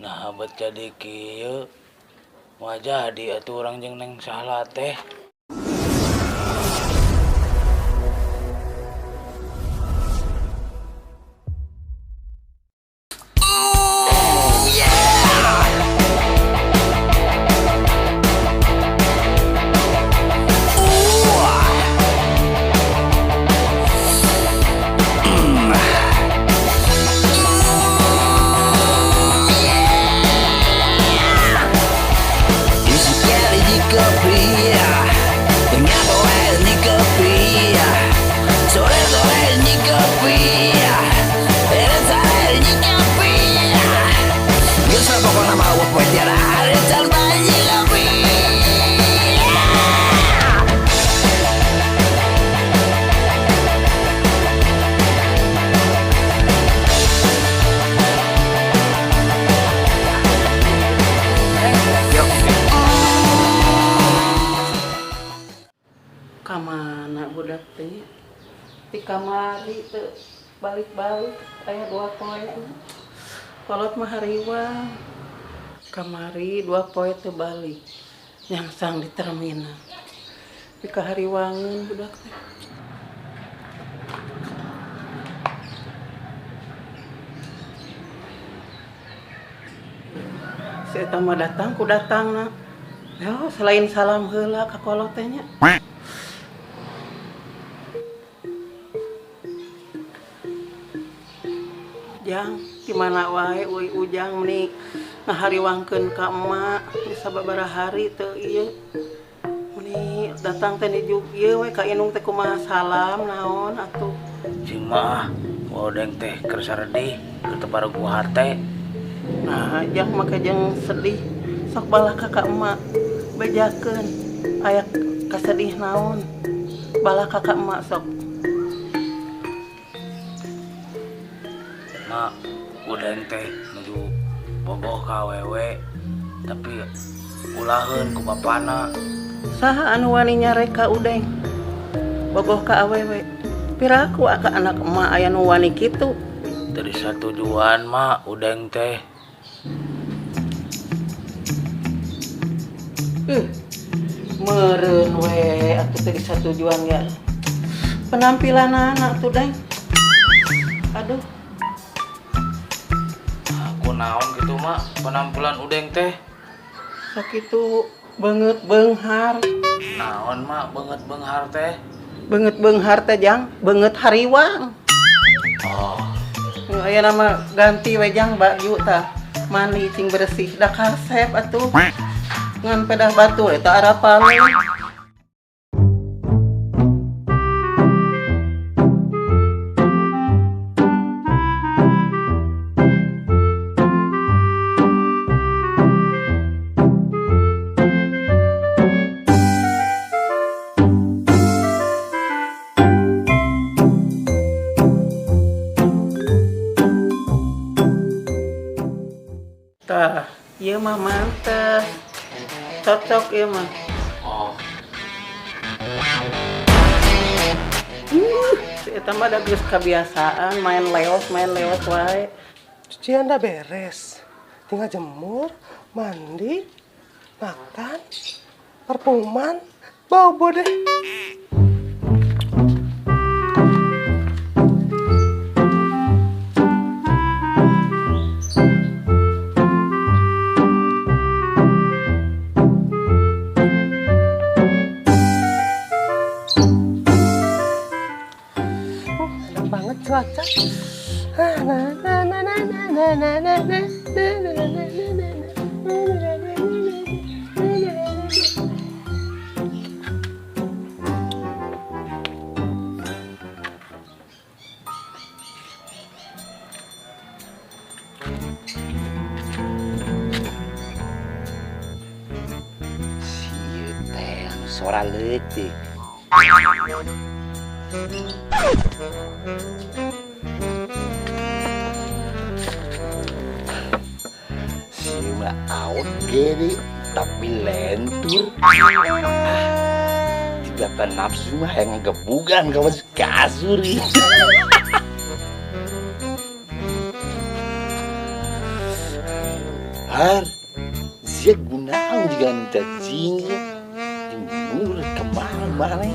Nah, bet jadi kieu. Moal jadi atuh urang jeung Neng Sahla teh. Kamana budak teh di kamari teu balik-balik aya dua poe kolot mah hariwang kamari dua poe teu balik nyangsang di terminal di kahariwangeun budak teh. Si eta mah datang ku datangna. Yo, selain salam heula ka kolot teh nya. Jang, di mana wae euy Ujang meni ngahariwangkeun ka emak geus sababaraha hari teu ieu. Meni datang teh nijuk ieu we ka indung teh kumaha salam naon atuh. Cing mah, odeng teh keur saredih, keur teu paraguh hate. Nah, jang make jeung sedih sok balah ka emak bejakeun aya kasedih naon. Balah ka emak sok. Mak, udeng teh nuju bogoh ka awewe tapi ulaheun ku bapana. Saha anu wani nyarek ka udeng bogoh ka awewe? Piraku ka anak emak aya nu wani kitu? Teu disatujuan mak udeng teh. Meureun we atuh teu disatujuan ya. Penampilan anak tuh deng. Aduh. Aku naon gitu mak penampilan udeng teh. Sakitu beungeut beunghar. Naon mak beungeut beunghar teh? Beungeut beunghar teh jang, beungeut hariwang. Oh. Aya nama ganti we jang baju tah. Mandi cing bersih da kasep atuh. Ngan pedah batur eta arapal. Tah, ieu mah mantes. Cocok ieu mah. Oh. Si eta mah da geus kebiasaan main leos wae. Cucian dah beres. Tinggal jemur, mandi, makan, parfuman, bobo deh. Enak banget cuaca. Si teh anu sora leutik. Si mah awet gede tapi lentur. Tidak nafsu mah yang ngegebugan kawan kasur. Har, sia gunaon jiga nu cacing sia. Jemur kemana mana?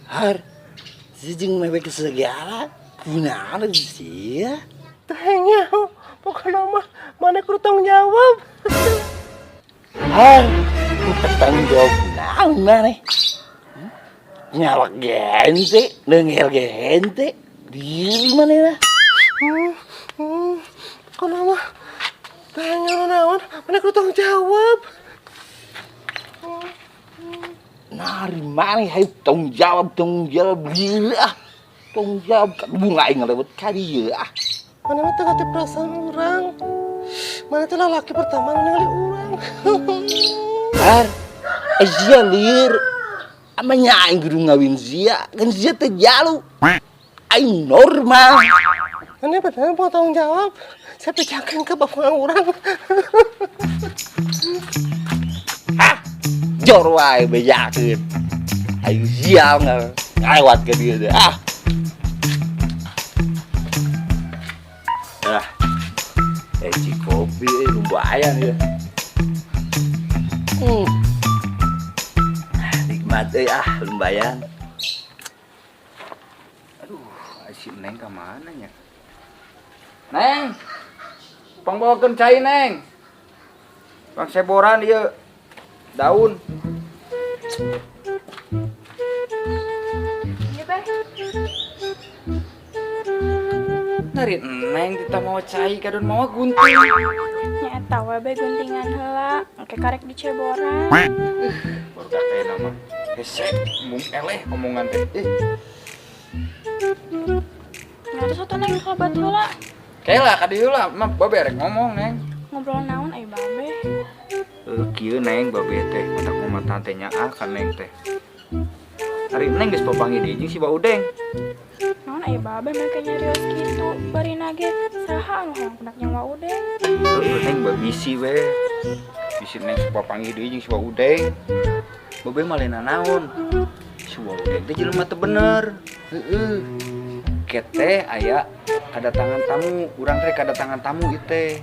Har, sia jeung mewek segala kunaon sia? Teh nyaho, pokona mah mana kudu tanggung jawab. Har, tanggung jawab naon maneh? Nyawak gente, leungher gente, diri maneh lah. Pokona mah teh nyaho naon, mana kudu tanggung jawab. Nari maneh hayu tanggung jawab diri ah. Tanggung jawab ka bunga aing ngalewat ka dieu ah. Mana mah teu ngarti perasaan urang. Mana teh lalaki pertama nu ningali urang. Har, sia lieur. Amanya aing kudu ngawin sia, kan sia teh jalu. Aing normal. Mana bener mau tanggung jawab. Saya pijakan ke bapak urang. Hah? Jor wae bejakeun. Aing sial ngalewat ke dieu teh. Ah. Ah. Ci kopi lumayan ya. Nikmat ah lumayan. Aduh, si Neng ka mana nya? Neng. Pangbawakeun cai, Neng. Pang seboran ieu. Daun. Iya, Beh. Dari Neng kita mau cai kadon mau gunting. Nya eta we be guntingan heula, engke karek diceboran. Baru dah kayak nama. Hese, mung eleh omongan teh. Nya terus atuh Neng kabat heula. Kayak lah ka dieu lah, mah babe rek ngomong, Neng. Ngobrol naon ai babe? Kieu Neng babe teh, mata kumaha teh nya ah ka Neng teh. Ari Neng geus papanggih deui jeung si Ba Udeng. Naon aya babe make nyarios kitu, bari nage saha anu hayang budak jeung Wa Udeng. Heueuh Neng babisi we. Bisi Neng sok papanggih deui jeung si Wa Udeng. Babe mah lain naon. Si Wa Udeng teh jelema teu bener. Heueuh. Kete aya kadatangan tamu, urang teh kadatangan tamu ieu teh.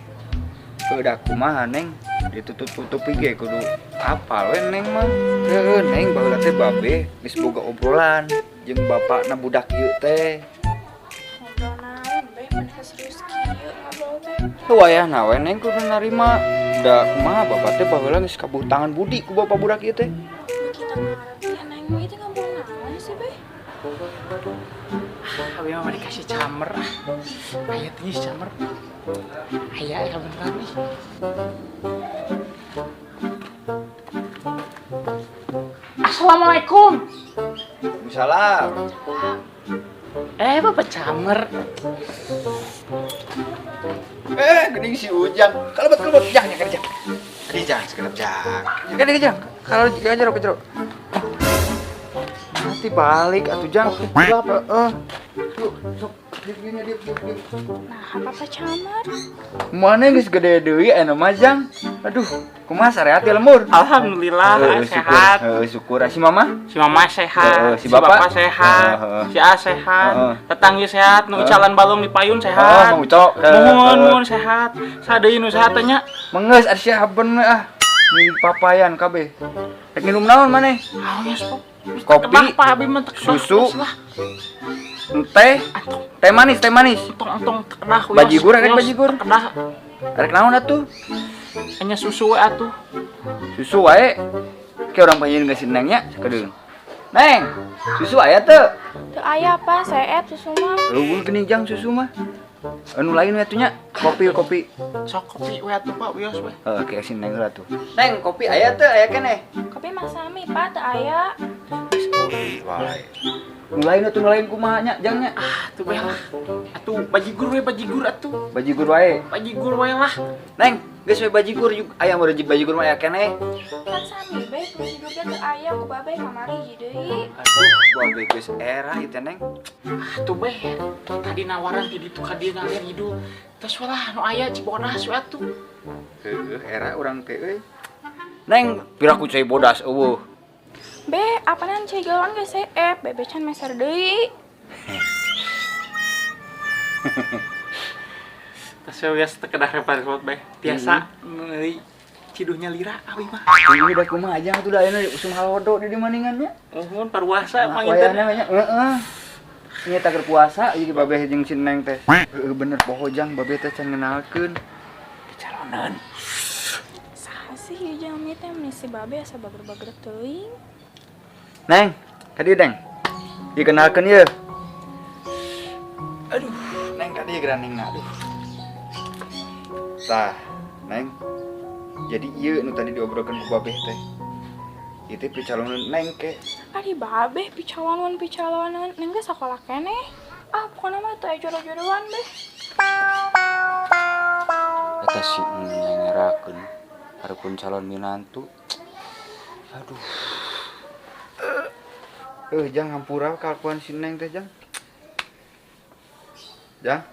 Heueuh da kumaha Neng? Ditutup-tutupi ge kudu apal we Neng mah. Heueuh Neng baheula teh babe geus boga obrolan jeung bapakna budak ieu teh. Ngobrol naon be maneh serius kieu ngobrol teh? Heuh wayahna we Neng kudu narima. Da kumaha bapak teh baheula geus kabutangan budi ku bapak budak ieu teh. Beuki teu ngarti Neng mah ieu teh ngobrol naon sih be? Abi mah dikasih camer. Aya teh camer. Aya ya beneran nih. Assalamualaikum. Waalaikumsalam. Bapak camer. Geuning si Ujang. Kalebet jang nya kerja. Di jang sekedap jang. Kan di jang. Kalau jang jero jero. Nanti balik atuh jang. Heeh. Yuk, sok dieu dieu dieu. Nah, apa camer? Mana geus gede deui anu mah jang. Aduh, kumaha sarehat ya lembur? Alhamdulillah sehat. Heeh, syukur. Si mama? Si mama sehat, si bapak sehat, si A sehat, tetangga sehat, nu ucalan balong di payun sehat. Mang Ucok. Muhun sehat. Sadeui nu sehat teh nya. Mengeus ari sia haben we ah. Di papayan kabeh. Rek minum naon maneh? Aos, Pok. Kopi, susu, teh, teh manis, teh manis. Entong tekedah. Bajigur, rek bajigur. Tekedah. Rek naon atuh? Hanya susu we atuh. Susu wae. Ke urang panggilin ka si Neng nya, sakedeung. Neng, susu aya teu? Teu aya apa, seep susu mah. Eueuh geuning jang susu mah. Anu lain we atuh nya, kopi kopi. Sok kopi we atuh Pak, wios we. Heeh, ke si Neng heula tuh. Neng, kopi aya teu? Aya keneh? Kopi mah sami Pak, teu aya. Kopi wae. Nu lain atuh, nu lain kumaha nya jang nya? Ah, tuh bae lah. Atuh bajigur we, bajigur atuh. Bajigur wae. Bajigur wae lah. Neng, geus we bajigur yuk. Aya mah bajigur mah aya keneh. Kan sami bae bajigur ge teu aya ku babe kamari hiji deui. Aduh, babe geus era ieu teh Neng. Atuh bae. Tadi nawaran ti ditu ka dieu ngalir hidup. Tos lah nu aya Cibodas we atuh. Heueuh, era urang teh euy. Neng, piraku cai bodas eueuh. Be, apanan cai galon geus seep, bebe can meser deui. Tas we geus teu kedah repot-repot bae. Tiasa meuli ciduhnya lira abi mah. Ieu da kumaha aja atuh da ayeuna usum halodo di maningan nya. Nuhun paruasa panginten. Wayahna nya heeh. Nya tah keur puasa ieu babeh jeung si Neng teh. Heeh bener poho jang babeh teh can ngenalkeun. Dicalonan. Saha sih ieu jalmi teh meni si babe asa bager-bager teuing. Neng, ka dieu Neng. Ieu kenalkeun ieu. Aduh, Neng ka dieu geura Neng aduh. Tah, Neng. Jadi ieu nu tadi diobrolkeun ku babeh teh. Ieu teh picalonan Neng ke. Ari babeh picalonan Neng ge sakola keneh. Ah, pokona mah teu aya jodoh-jodohan beh. Eta si Neng ngerakeun hareupeun calon minantu. Aduh. Jang hampura kalakuan si Neng teh, Jang. Jang.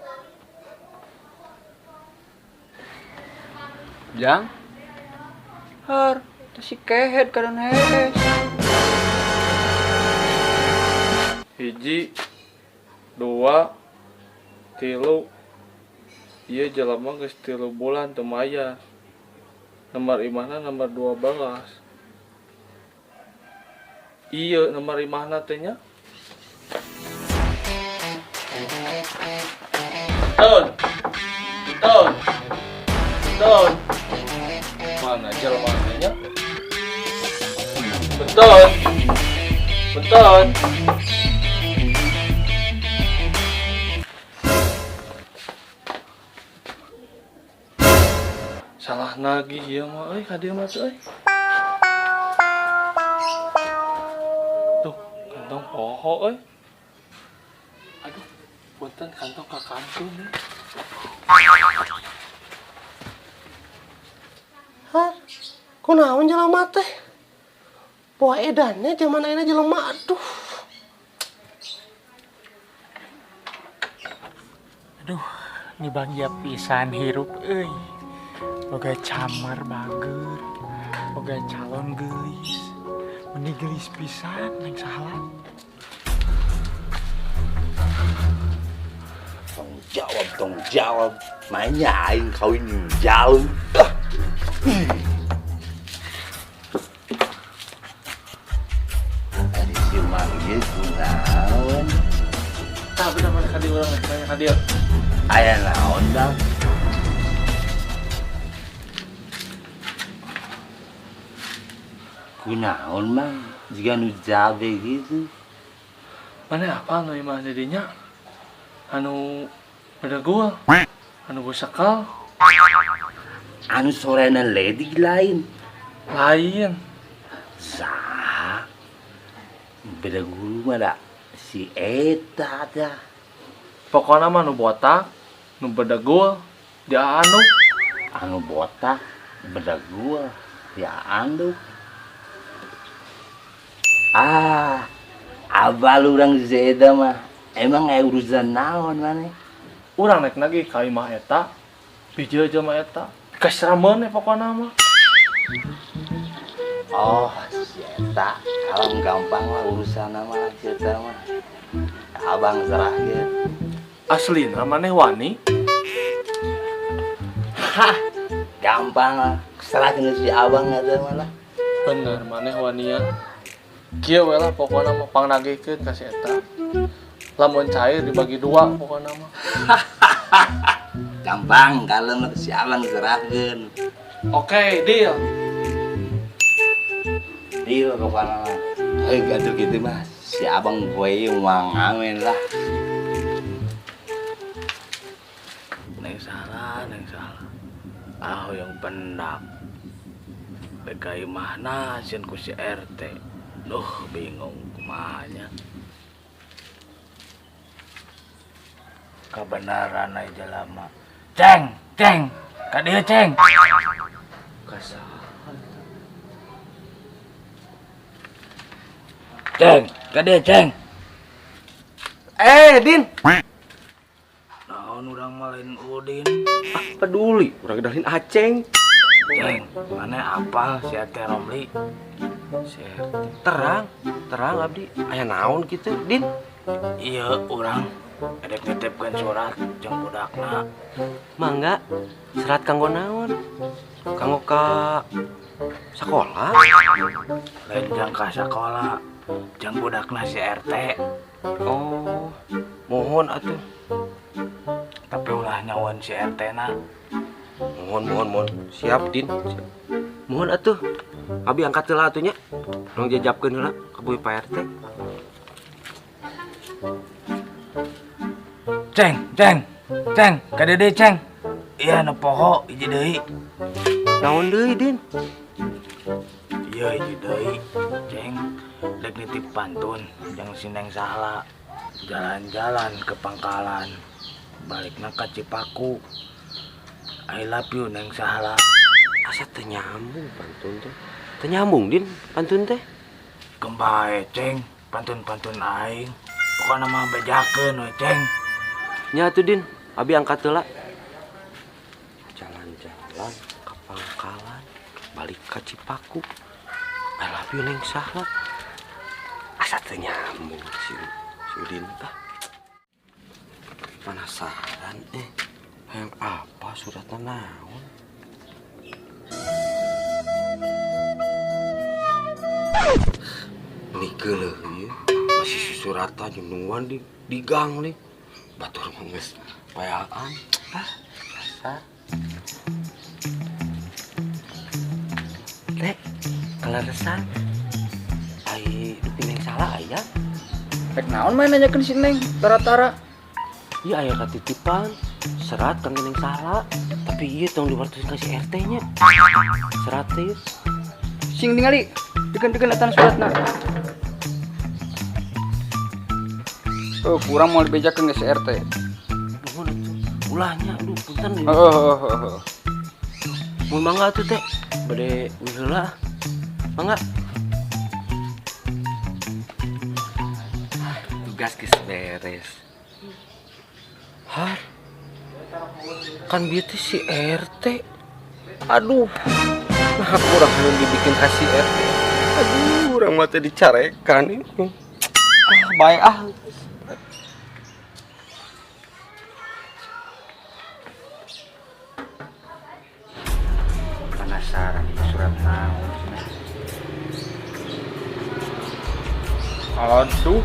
Jang. Har, teh si kehed kadon hees. 1, 2, 3. Ieu jelema geus 3 bulan teu mayar. Nomor imahna nomor 12. Ieu nomor imahna teh nya. Ton. Ton. Ton. Mana jelema teh nya? Beton. Beton. Salah nagih ieu mah euy ka dieu mah teh euy. Tuh, kantong poho euy. Aduh, punten kantong ka kantun euy. Hah? Kunaon jelema teh? Poe edannya zaman ayeuna jelema aduh. Aduh, ni bagja pisan hirup euy. Boga camar bager, boga calon geulis. Meni geulis pisan neng salah. Tong jawab. Mainnya aing kawin jeung jalu. Ari si Mang ieu kunaon? Tah bener mana ka dieu urang nanya ka dieu. Aya naon Bang? Kunaon Mang? Jiga nu jabe gitu. Mana apa nu imah didinya? Anu bedegul, anu busekal, anu sorena ledig lain. Lain. Saha? Bedegul mah da si eta dah. Pokona mah nu botak, nu bedegul, dia anu. Anu botak, bedegul, dia anu. Ah, abal urang Zeda mah emang aya urusan naon maneh? Urang naik lagi ka imah eta, bijil jelema eta, kaserameun pokona mah. Oh, si eta, kalau gampang lah urusan mah si eta mah. Abang serahkeun. Aslina maneh wani? Hah, gampang lah, serahkeun si abang eta mah lah. Bener maneh wania. Kieu we lah pokona mah pangnagihkeun ka si eta. Lamun cair dibagi 2 pokona mah. Gampang kalau si abang serahkeun. Oke, deal. Deal pokona mah. Heuh gaduh kitu mah si abang gue moal ngamen lah. Neng salah, neng salah. Ah hoyong pendak. Rek ka imahna sieun ku si RT. Duh, bingung kumahanya. Kebenaran aja lama. Ceng, ceng, ka dieu ceng. Kasaha. Ceng, ka dieu ceng. Din. Naon urang mah lain Udin. Ah, peduli, urang gedahin Aceng. Ceng, mana apal si RT Romli? Si RT. Terang, terang abdi. Aya naon kitu, Din? Iya, urang Edek nitipkeun surat jeung budakna. Mangga, surat kanggo naon? Kanggo ka sakola? Lain jang ka sakola, jang budakna si RT. Oh, mohon atuh. Tapi ulah nyawan si RT na. Mohon, mohon, mohon. Siap, Din. Siap. Mohon atuh. Abi angkat heula atuh nya. Tong jajabkeun heula ka bui Pak RT. Ceng, ceng. Ceng, ka deui ceng. Iya nu poho hiji deui. Naon deui, Din? Iya hiji deui, Ceng. Dek nitip pantun jang si Neng Sahla. Jalan-jalan ke pangkalan. Balikna ka Cipaku. I love you Neng Sahla. Asa teu nyambung pantun teh. Teu nyambung, Din, pantun teh. Kembae, Ceng, pantun-pantun aing. Pokona mah bejakeun we, Ceng. Nya atuh, Din, abi angkat heula. Jalan-jalan ke pangkalan, balik ka Cipaku. I love you Neng Sahla. Asa teu nyambung si Udin tah. Penasaran hayang apa suratna naon? Ini geuleuh ieu, masih susuratan jeung nungguan di gang nih. Batur mah geus payaan. Ah, dasar. Teh, kaleresan. Ai dupi Neng Sahla aya? Rek naon mah nanyakeun si Neng tara-tara. Iya aya katitipan serat kangge Neng Sahla, tapi ieu tong diwartosin ka si RT nya. Serat teh ieu. Sing ningali, deukeun-deukeun atan suratna. Oh, kurang mau dibejakeun ke si RT. Nuhun atuh. Ulahnya aduh punten ieu. Heeh, heeh, heeh. Mun mangga atuh teh, bade uih heula. Mangga. Tugas geus beres. Har, kan bieu teh si RT. Aduh, nah kurang nu dibikin ka si RT. Aduh, urang mah teh dicarekan ini. Ah, bae ah. Penasaran surat naon cenah. Aduh.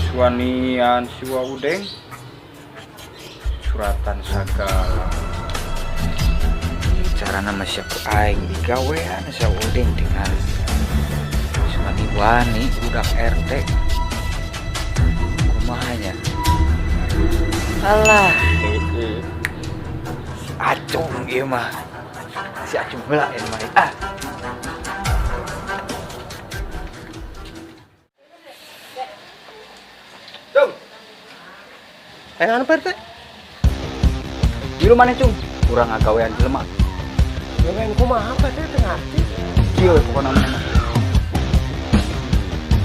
Suanian siwa udeng. Suratan sagala. Carana mah siap aing digawean sia udeng tinggal. Suwani-wani budak RT. Kumaha nya? Alah, si Acung ieu mah. Si Acung heula ieu mah. Ah. Cung. Anu Pak RT? Di rumah nih, Cung. Kurang ngagawean jelema. Gawean kumaha Pak RT teu ngarti. Kieu pokona mah.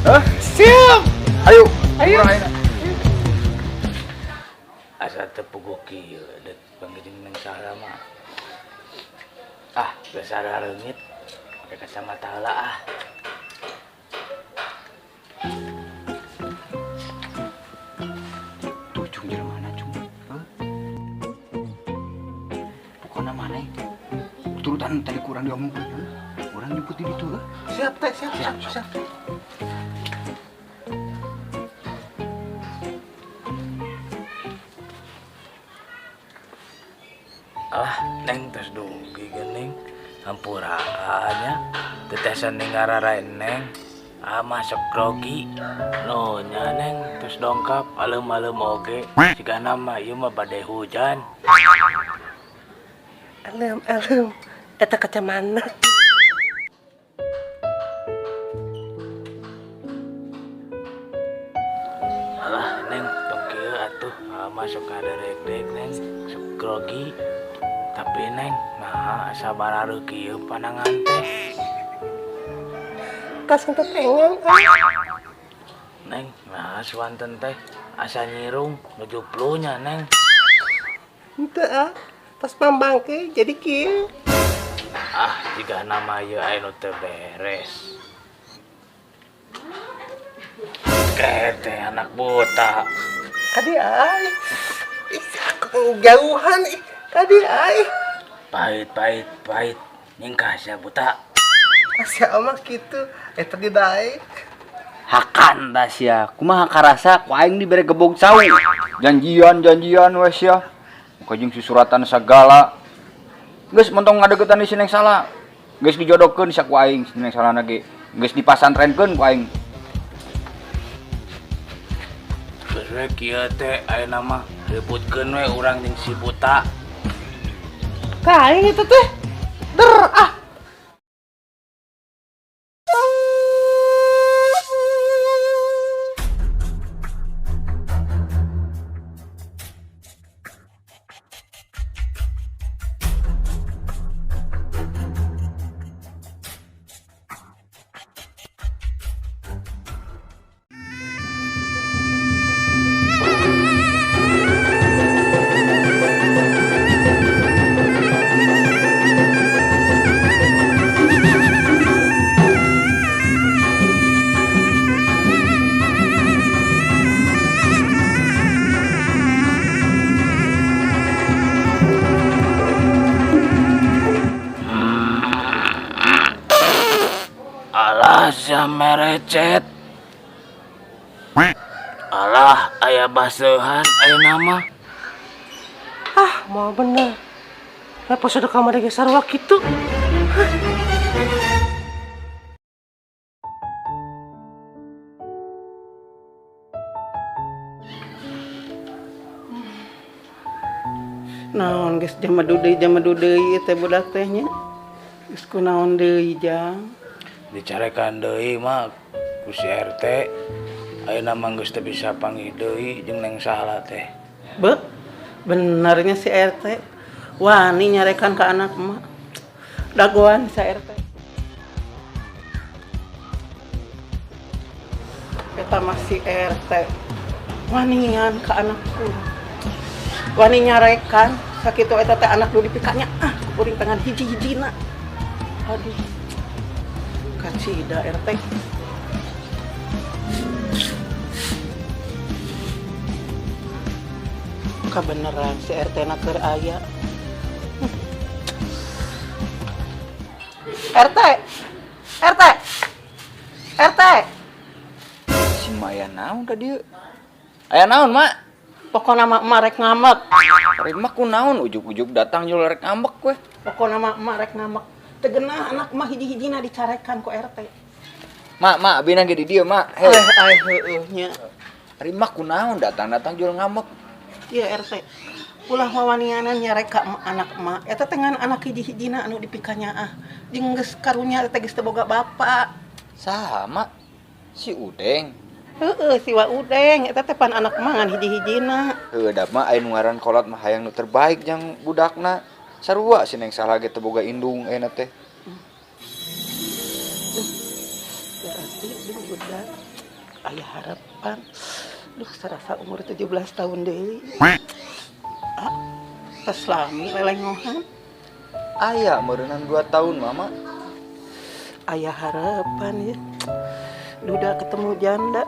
Hah? Siap. Ayo. Ayo. Kurang ayeuna. Asa teu puguh kieu deuk panggih Neng Sahla mah. Ah, geus saraleungit. Pake kacamata heula ah. Tuh Cung jelema mana Cung? Hah? Pokona maneh turutan tadi kurang diomongkeun. Urang nyebut di ditu heuh. Siap teh, siap, siap, siap. Alah, Neng tos dugi geuning. Hampura nya. Tetesan ning ngararae Neng. Ah, masuk grogi. No nya Neng tos dongkap alem-alem oge. Sigana mah ieu mah bade hujan. Alem, alem. Eta kacamana. Alah, Neng tong kieu atuh. Ah, masuk ka derek-derek Neng. Sok grogi. Tapi Neng, nah asa barareuh kieu panangan teh. Kasang teh pengen. Neng, nah suanten teh asa nyirung nuju nya Neng. Henteu ah, pas pambangke jadi kieu. Ah, jiga nama ieu aya nu teu beres. Teh anak buta. Kadi ai. Ih, aku jauhan ih. Kadi ai. Pahit pahit pahit. Nyingkah sia buta. Sia mah kitu, eta didaek. Hakan ta sia. Kumaha karasa ku aing dibere gebog cau. Janjian-janjian we sia. Muka jeung susuratan sagala. Geus mentong ngadeukeutan di si Neng Sala. Geus dijodohkeun sia ku aing si Neng Salana ge. Geus dipasantrenkeun ku aing. Geus we kieu teh ayeuna mah ributkeun we urang jeung si buta. Ka aing itu teh. Der ah. Alah sia merecet. Alah aya baseuhan ayeuna mah. Ah, mau bener. Lah pas udah kamar ge sarua kitu. Naon geus jama deui teh budak teh nya. Geus kunaon deui jang. Dicarekan deui mah ku si RT. Ayeuna mah geus teu bisa panggih deui jeung Neng Sala teh. Be, benernya si RT wani nyarekan ka anak emak. Dagoan si RT. Eta mah si RT wanian ka anakku. Wani nyarekan sakitu eta teh anak nu dipikanya ah kuring tangan hiji-hijina. Aduh. Kacida RT. Kabeneran si RT na keur aya. RT. RT. RT. Si Maya naon ka dieu? Aya naon, Mak? Pokona mah emak rek ngambek. Rek mah kunaon ujug-ujug datang jol rek ngambek we. Pokona mah emak rek ngambek. Tegenah anak mah hiji-hijina dicarekan ku RT. Mak, mak, abina ge di dieu, Mak. Hei. Ai heueuh nya. Ari mah kunaon datang-datang jol ngambek. Ieu RT. Ulah wawanianan nyarek ka anak emak. Eta teh ngan anak hiji-hijina anu dipikanyaah. Jeung geus karunya teh geus teu boga bapa. Saha, Mak? Si Udeng. Heeh, si Wa Udeng eta teh pan anak emak ngan hiji-hijina. Heueuh, da mah aya nu ngaran kolot mah hayang nu terbaik jang budakna. Sarua si Neng Sala ge teu boga indung ayeuna teh. Berarti duh budak aya harapan. Duh sarasa umur 17 tahun deui. Ah, tos lami lelengohan. Aya meureunnan 2 tahun mama. Aya harapan ya. Duda ketemu janda.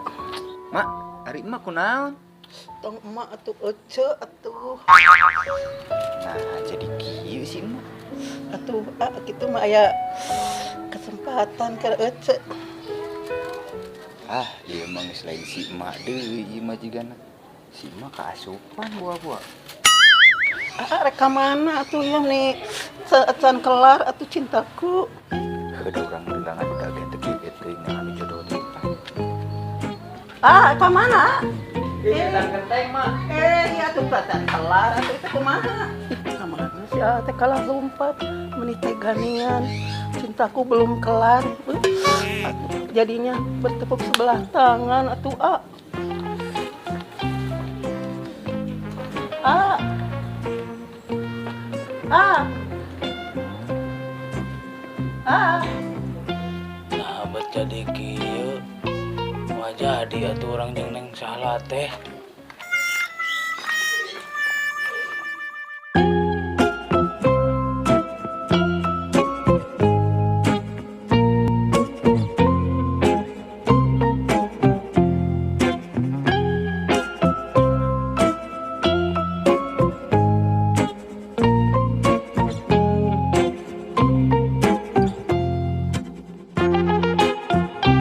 Mak, ari emak kunaon? Tong emak atuh ece atuh. Nah, jadi kieu si emak. Atuh ah kitu mah aya kesempatan keur ece. Ah, ieu mah geus lain si emak deui ieu mah jigana. Si emak kaasupan buah-buah. Ah, rek ka mana atuh ieu nih? Saacan kelar atuh cintaku. Heuh, da urang undangan udah ge teu kieu teuing anu jodoh teh. Ah, ka mana? Setan genteng mah. Iya tuh perasaan kelar atuh itu kumaha? Ka mana si ah teh kalah lompat meni teh ganian. Cintaku belum kelar. Atuh, jadinya bertepuk sebelah tangan atuh ah. Ah. Ah. Ah. Nah, bet jadi kieu. Moal jadi atuh urang jeung Neng Sala teh.